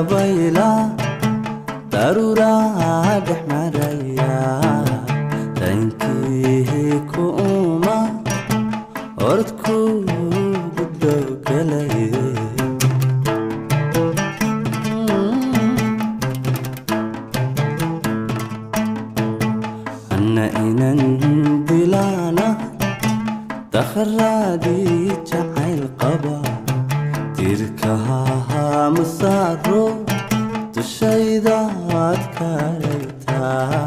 Dabayla daruuraha dhex maraya dankii ku uma orodku gudowgalay. Anna inan dilaana dakhraadii jacayl qaba dirkaha masaaro dushaydaad karaytaa.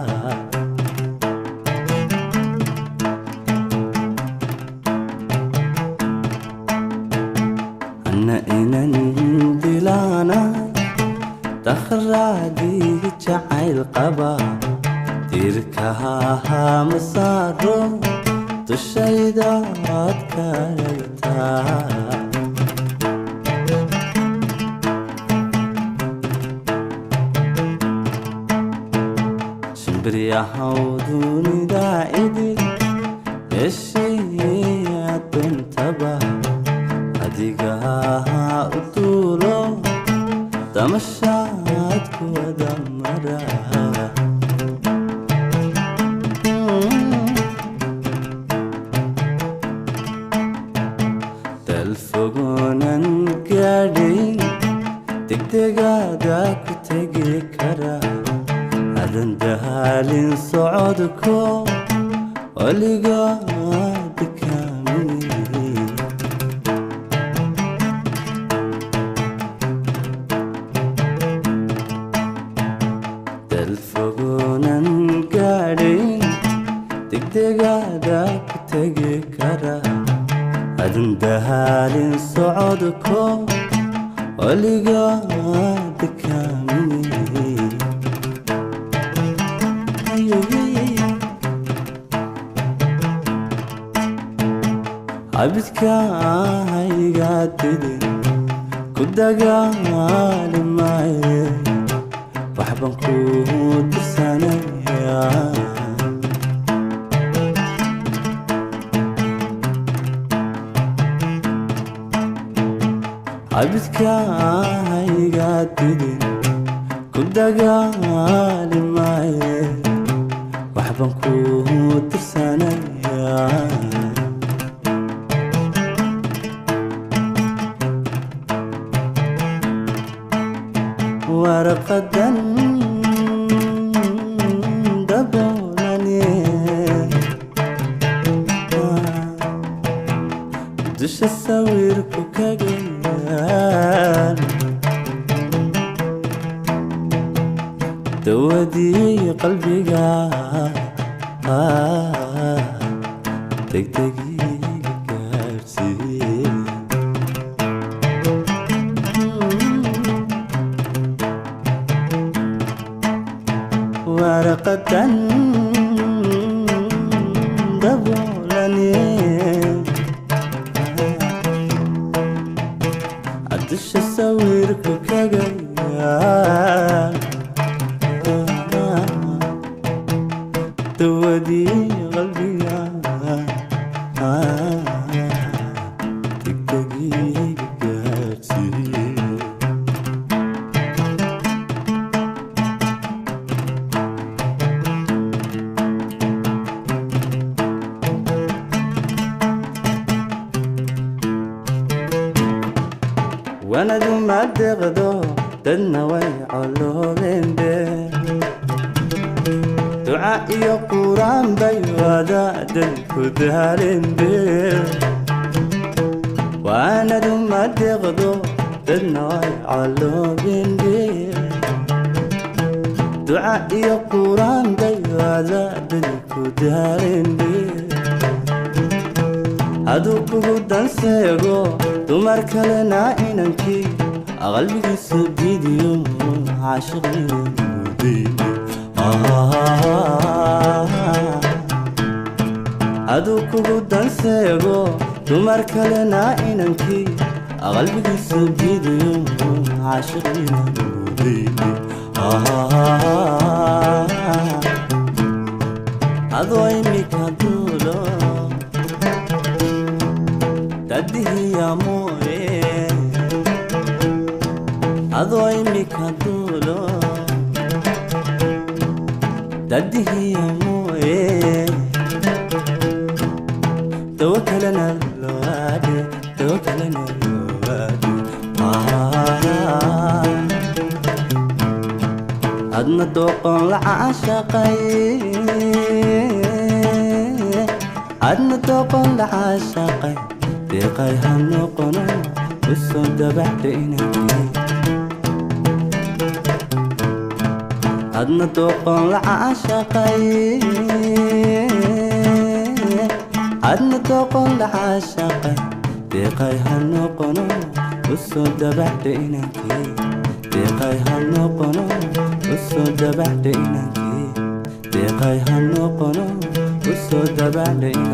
Anna inan dilaana dakhraadii jacayl qaba dirkaha masaaro dushaydaad karaytaa. Shimbiryahow dunida idil heshiiya doontaba adigaa u duulo damashaad ku wada mara. Dal fogoonan gaadhayn degdegaada ku tegi kara adan daalin socodko weligaad kaamini. Dal fogoonan gaadhayn degdegaada ku tegi kara adan daalin socodko weligaad kaamini. Cabidkahayga didin ku dagaali maaye waxbaan ku tirsanayaa. Cabidkahayga didin ku dagaali maaye waxbaan ku tirsanayaa. Warqadan daboolane dusha sawirku kaga yaal dawadii qalbiga degdegiga gaarsiiye. Warqadan daboolane dusha sawirku kaga yaal dawadii qalbiga degdegiga gaarsiiye. Wanadu ma deeqdo dadna way coloobeen be duca iyo quraan bay wadaadad ku daaleen be waanadu ma deeqdo dadna way coloobeen be duca iyo quraan bay wadaadad ku daaleen be hadduu kugu danseego dumar kalena inankii qalbigiisu diidiyo caashiqiina mudayne. Hadduu kugu danseego dumar kalena inankii qalbigiisu diidiyo caashiqiina mudayne. Adoo imika duulo dadihiya mooye adoo imika Dadihiya mooye dawo kalena loo aade, dawo kalena loo aade. Adna dooqon la caashaqay, adna dooqon la caashaqay, deeqay ha noqono u soo dabacda inankii. Adna dooqon la caashaqay, adna dooqon la caashaqay, deeqay ha noqono u soo dabacda inankii. Deeqay ha noqono u soo dabacda inankii. Deeqay ha noqono u soo dabacda.